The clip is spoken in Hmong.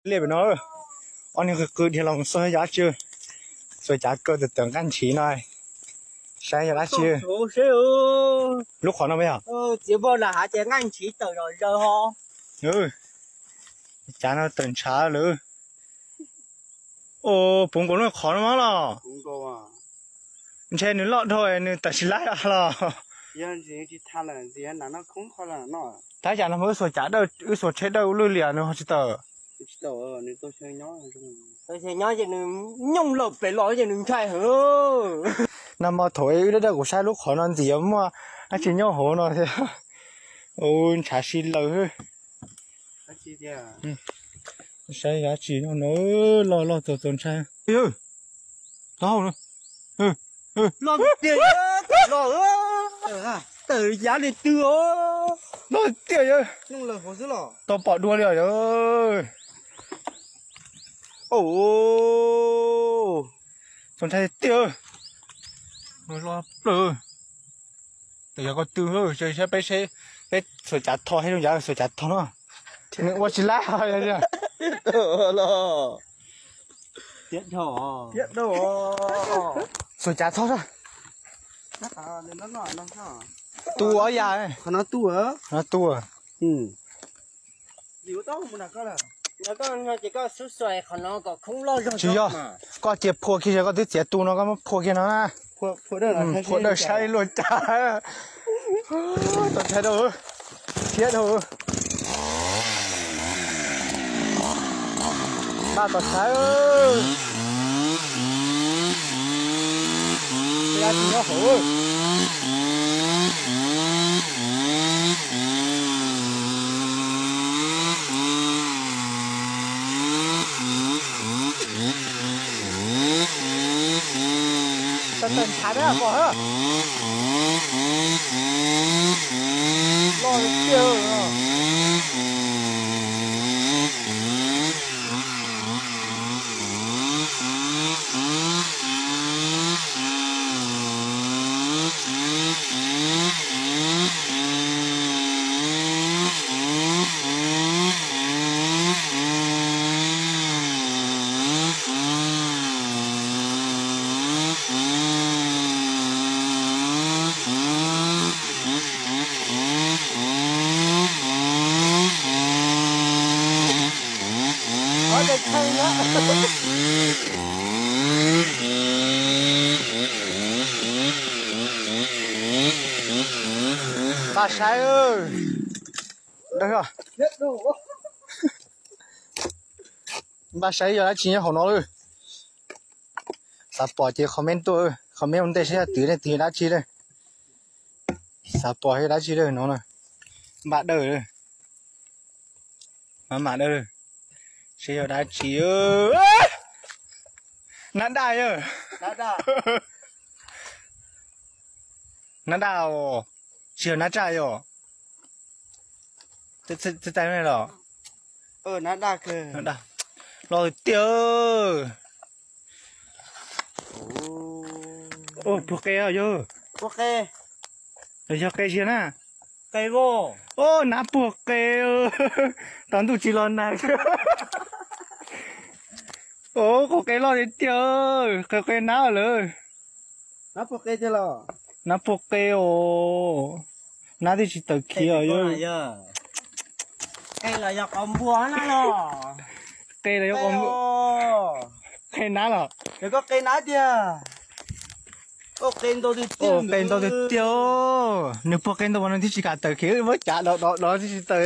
Liaj pem no, ob niag qw qw dhia los xyov yog dab tsi. Xuas cav kaw tawm tawm nqaij ntshiv no, saib yog dab tsi. Lub qhov no mas yog txiav npog na hav ces nqaij ntshiv tawm zom zaws ho. Cav no tawm ntshav lawm. Puv nkaus lub qhov no mas los. Ntshe nws loj dhau nws tawm tsis laib los. Tab cas no wb xuas cav dawb, wb xuas tsheb dawb ua luaj li nws ho tsis tawm. Nws tau nyob ces nws nyooj lawm pem los ces nws ntshai heev. Nag hmo thaum wb dawb dawb kuv saib lub qhov no ntxim yuav muaj dab tsi nyob hauv no thiab. Ua ntshav si lawm. Saib dab tsi no loj loj txaus txaus ntshai. Ub, loj tiag, loj, tawm yav li twg os. Loj tiag, tau pom dua li os. Txaus ntshai tiag. Loj plaws. Tawm yog ko tw, saib peb, peb xuas cav tho thiab zoo yav xuas cav tho no. Nws ua tsis laib. Xuas cav tho. Tu ob yam. Qhov no tu. Tsis yog, koj cia phua kiag, koj twb txiav tu no koj muab phua kiag no na. Phua dawb saib luaj cas. Txaus ntshai dhau, thiab dhau. Npaj tos saib. Nyob hauv. Tawm ntshav peb pom. Loj tiag. Npaj saib. Npaj saib yog dab tsi nyob hauv no lawm. Xav pom ces comment tuaj, comment ua ntej saib yog twg, leej twg yog dab tsi lawm. Xav pom yog dab tsi lawm no na. Npaj dawb, mam mam dawb, saib yog dab tsi. Nab daj yog. Nab daj os, tsis yog nab daj yog. Txaij los? Loj tiag. Puag qe yog. Yog qe ziag na. Nab puag qe. Tos ntuj tsis los nag. Qhov qe loj tiag tiag, qe qe nab lawm. Nab puag qe os. Nab twb tsis tawm khiav os. Qe los yog qos npua na los. Qe los yog qos npua. Qe nab los. Qe nab tiag. Qe ntau tiag tiag. Nws puag qe ntau mas nws twb tsis kam tawm khiav, muab cav dov dov dov twb tsis tawm.